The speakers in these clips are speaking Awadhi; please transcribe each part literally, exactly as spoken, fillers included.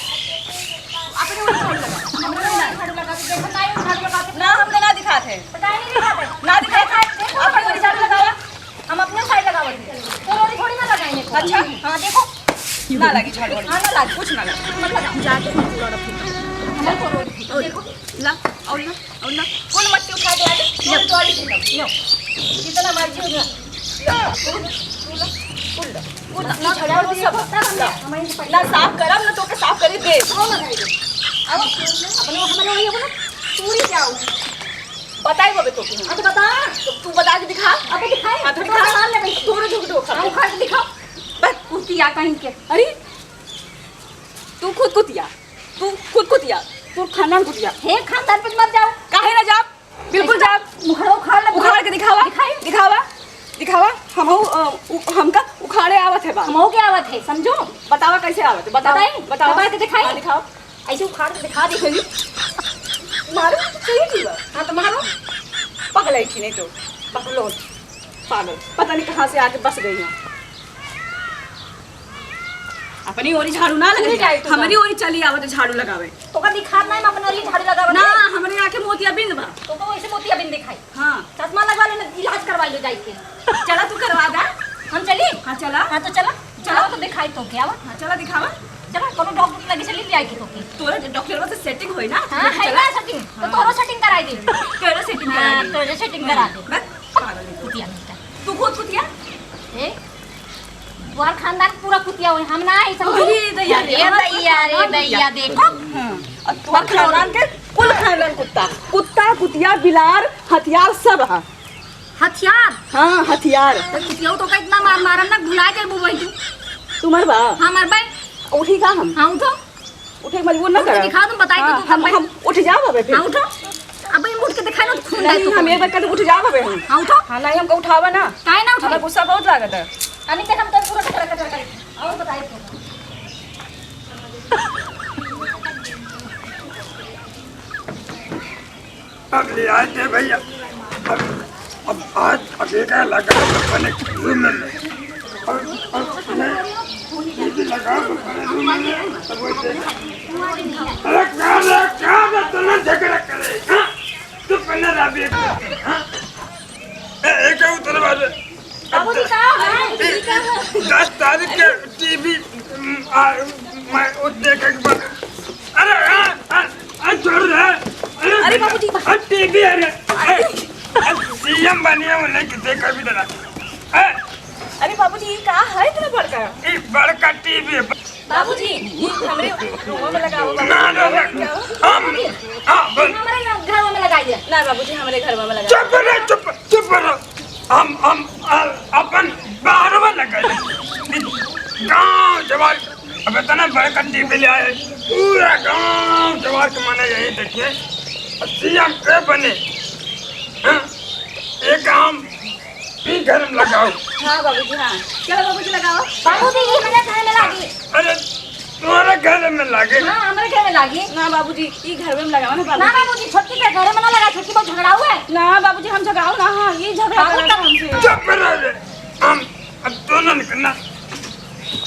अपने ओरी झाड़ू लगा, अपने ओरी झाड़ू लगा, तू देखत नाहीं हो झाड़ू लगा के? ना, हमने ना दिखात है। तो काहे नहीं दिखात है? ना दिखात है। देखो, अपने ओरी झाड़ू लगावा। हम अपने side लगावत है। तो ओरी थोड़ी ना लगाएंगे। अच्छा। हाँ, देखो। ना लगी झाड़ू वाली। हाँ, ना लगी। कुछ ना लगी। मत लगा। जाके मत लड़ा फिर। हमारे को रोज देखो। ला, और ला, और ला। कुल मट्टी उठा दे आगे। लो। कुल गाड़ी से लो। लो। जितना मर्जी हो गया। लो। कुल, कुल ला। कुल ला। कुल ला। ये झाड़ू सब ला। ना साफ करब, ना तोके साफ करी दे। आओ ना भाई। आओ। अपने हमारे वही बोलो। पूरी क्या हो? बताई बबे तोके। हाँ, तो बता। तो तू बता के दिखा। अबे दिखाई। हाँ, तो तो दिखा। सामान ले भाई। तोरे झुक दो। हाँ, उखाड़ के दिखाओ। बस कुतिया कहीं के। अरे, तू खुद कुतिया। तू खुद कुतिया, तू खानदान कुतिया। हे खानदान पे मत जाओ। काहे ना जाब? बिल्कुल जाब। मुखड़ा उखाड़ ले, उखाड़ के दिखावा। दिखाई। दिखावा, दिखावा। हमहू, अ, उ-, हमका उखाड़े आवत है बा। हमहू के आवत है, समझो। बतावा कैसे आवत है, बतावा, बताई? बतावा। दबा के दिखाई? हाँ, दिखाओ। ऐसे उखाड़ के दिखा दे। मारो, सही की बा। हाँ, तो मारो। पगलाई थी नहीं तो, पगलो, पागल, पता नहीं कहाँ से आके बस गई है। अपनी ओरी झाड़ू ना लगे, नहीं जाए तो हमरी ना। ओरी चली आवत झाड़ू लगावे। तो का दिखात नहीं, हम अपनी ओरी झाड़ू लगावत ना, है। हमरे आँखें मोतियाबिंद बा। तो, तो ऐसे मोतियाबिंद दिखाई। हाँ। चश्मा लगवा लेना, इलाज करवा लो जाइके। चला तू करवा दा। हम चली? हाँ, चला। हाँ, तो चला। चला। चला तो दिखाई तो क्या बा? हाँ, चला दिखावा। चला, कोनो डॉक्टर लगे चली ले आई के तो के। तोरा डॉक्टर से सेटिंग होई ना? हाँ, है चला। ना सेटिंग। तो हाँ। तोरो सेटिंग कराई दे। तोरो सेटिंग हाँ, कराई दे। तोरो सेटिंग करा दे। बस, पागल है तू। कुतिया नहीं का। तू खुद कुतिया? ए? तुम्हार खानदान पूरा कुतिया होई, हम ना आई समझ। अरे दैया रे, अरे हमार पूरा दैया रे खानदान दैया, कुतिया। देखो। हाँ, और तुम्हार खानदान के कुल खानदान कुत्ता, कुत्ता, कुतिया, बिलार, हथियार सब है। हथियार? हाँ, हथियार। तो कुतिया तो का इतना मार मारम ना, भुला जाए वो तू। तू मरबा? हाँ, मरबे। उठी का हम? हाँ, उठो। उठे के मजबूर ना उठ के करा। दिखाओ, तुम बताई हाँ, तो हम, हम उठ जाओ अबे फिर। हाँ, उठो। अबे उठ के दिखाई ना, तो खून नहीं, दे तो हम एक बार कहते उठ जाओ अबे हम। हाँ, उठो। हाँ, नहीं, हमको उठावा ना। काहे ना उठाई? हमें गुस्सा बहुत लागत है। अनिता, हम तो पूरा कचरा, कचरा करी। और बताई तो। अब ले आए थे भैया। अब, अब आज अभी का लगा अपने रूम में। अब, अब मैं ये भी लगा अपने रूम में, तब वो देख। अरे क्या रे, क्या रे, तू ना झगड़ा करे, हाँ? तू पहले राबी एक, हाँ? ए, एक उतर वाले। बाबूजी, का है? ए, दस तारीख के टीवी, उम, आ, मैं वो देखे के बाद, अरे, आ, आ, आ, छोड़ रे। अरे, अरे, बाबूजी। आ, टीवी, अरे, अरे, आ, सीएम बनिया, वो लेके देखा भी डरा। ए, अरे बाबूजी, ये का है इतना बड़का? ई बड़का टीवी है। बाबूजी, ये हमरे रूम में लगाओ, ना, ना, ना, बाबूजी। हम, हाँ, बोल। हमरे यहाँ घरवा में लगाइए। ना बाबूजी, हमरे घरवा में लगाइए। चुप रह, चुप, चुप रह। हम, हम, आ, अपन बाहरवा लगाइए। गाँव जवार, अब इतना बड़का टीवी ले आए, पूरा गाँव जवार के मने यही देखिए, और सीएम के बने, हाँ? ये काम ई घर में लगाओ। हाँ बाबूजी, हाँ। चलो बाबूजी, लगाओ। बाबूजी, ये मेरे घर में लागी। अरे, तुम्हारे घर में लागे? हाँ, हमारे घर में लागी। ना बाबूजी, ई घर में लगाओ ना बाबूजी। ना बाबूजी, छोटकी के घर में ना लगा, छोटकी बहुत झगड़ाऊ है। ना बाबूजी, हम झगड़ाऊ ना, हाँ, ये झगड़ा बाबू, करत तब हमसे। चुप रह रे। हम अब दोनों निकलना।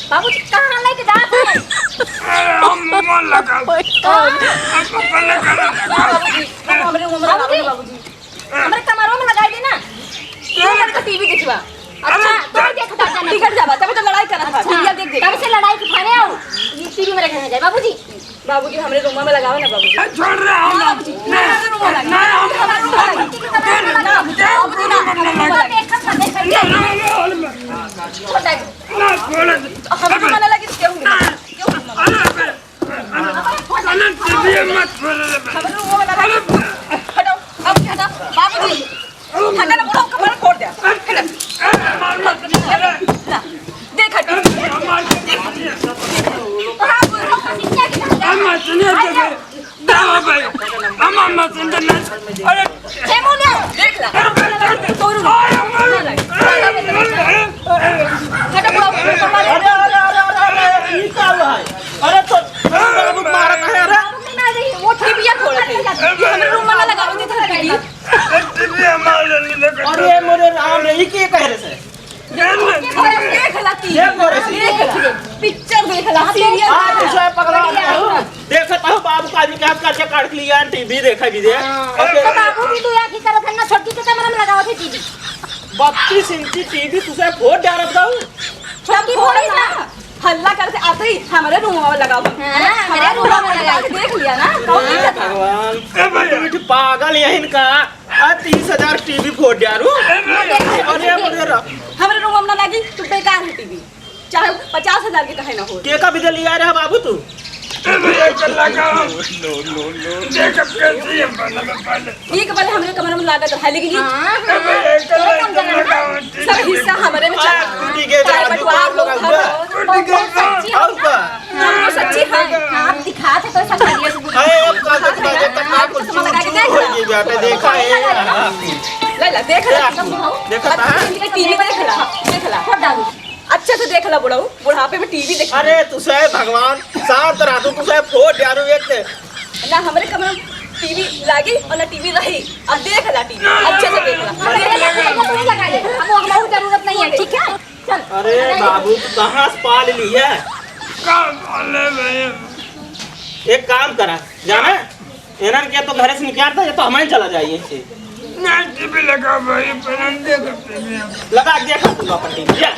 बाबूजी, कहाँ लेके जात है? अरे, हम मुँह लगा। कहाँ? हम अपने घर में लगा। बाबूजी, हम हमरे मुँह में लगा बाबूजी। बाबूजी। हमरे कमरवा में लगाई दे ना। तू लड़का टीवी देखबा। अच्छा, अरे, तो देख, हटा जाना। बिगड़ जाबा, तभी तो लड़ाई करत बा। अच्छा, टीवी देख, देख। तब से लड़ाई के खाने आओ। ये टीवी मेरे घर में जाए, बाबूजी। बाबूजी, हमरे रूमा में लगाओ ना, बाबूजी। ए, छोड़ रहे हम। बाबूजी, नहीं, हमरे रूमा में नहीं, हम, लगाओ। हम, ना, बाबूजी, ना। देखत ना, देखत ना। ना, ना, ना, ना, ना। छोड़ दे। ना, छोड़ दे। हमरे रूमा में लगी, क्यों? ना। क्यों? अरे, अरे, अरे, अरे, टीवी मत खोल रे। अरे, हटाओ, अब हटाओ, बाबूजी, हटा ना, बुढ़ऊ कपार फोड़ दे। हटा। अरे, मार मत, अरे। ना, देख, हटा। अरे, मार। हाँ, बुढ़ऊ का सिंचा की अरे, मार, सुनिए, देखो। ना, भाई, हम, हम, हम, सुनते नहीं। अरे, ए, मुनिया, देख ला। अरे, अरे, अरे, अरे, अरे, अरे, हटा, बुढ़ऊ, अरे, अरे, अरे, अरे, अरे, ई का हुआ है? अरे, तो, अरे, मारा देख लो रे। देख ला, पिक्चर देख ला, सीरियल हाँ, देख तू ला। सब पगला हो गया। देखत हो बाबू का आदमी के हाथ करके काट लिया, टीवी देखा भी दे। हाँ, और तो बाबू भी दुआ की करत है ना, छोटी के कमरा में लगाओ थे टीवी। बत्तीस इंची टीवी तुझे फोड़ डालत रहू। छोटी फोड़ी ना, हल्ला करते आते ही हमारे रूम में लगाओ। हाँ, हमारे रूम में लगाओ। देख लिया ना, कौन ए दिक्कत है? भगवान, ए भैया। तू पागल यही इनका। आ, तीस हजार टीवी फोड़ डालू। ए भैया। अरे, अरे, अरे। हमारे रूम में ना लगी, तू बेकार है टीवी। चाहे पचास हजार के कहे ना हो। के का बिजली आ रहा बाबू तू? ए भैया, चल लगाओ। देख अब कैसी है बनल है पहले। ठीक है, पहले हमरे कमरे में लागत रहा, लेकिन ये हाँ, ए भैया, चल चल लगाओ, चल लगाओ। सब हिस्सा हमरे में चला। हाँ, ठीक है, चाहे बंटवार लो, घर लो। ठीक है, और का? हम तो सच्ची है। हाँ, आप दिखात है तो सब बढ़िया से अरे, अब का देखा है? तब आप कुछ चूर, चूर हो गई बेटा, देखा है? ले ला, देख ला। देखा था? टीवी देख ला, देख ला। अच्छे से देख ला बुढ़ऊ, बुढ़ापे में टीवी देख। अरे, तू से भगवान, शांत रह तू, तू से फोड़ डालू एक। ना हमरे कमरे में टीवी लागी और ना टीवी रही। अब देख ला टीवी, अच्छे से देख ला। अब वो हमारी जरूरत नहीं है, ठीक है? चल। अरे बाबू, तू कहाँ से पाल ली है? कहाँ पाले भैया? एक काम करा, जाना, इन्हन के तो घरे से निकाल दे, ये तो हमारे चला जाइए इसे। नहीं, टीवी लगा भाई, पर हम दे दो टीवी हम। लगा के देखा तू अपन टीवी, जा।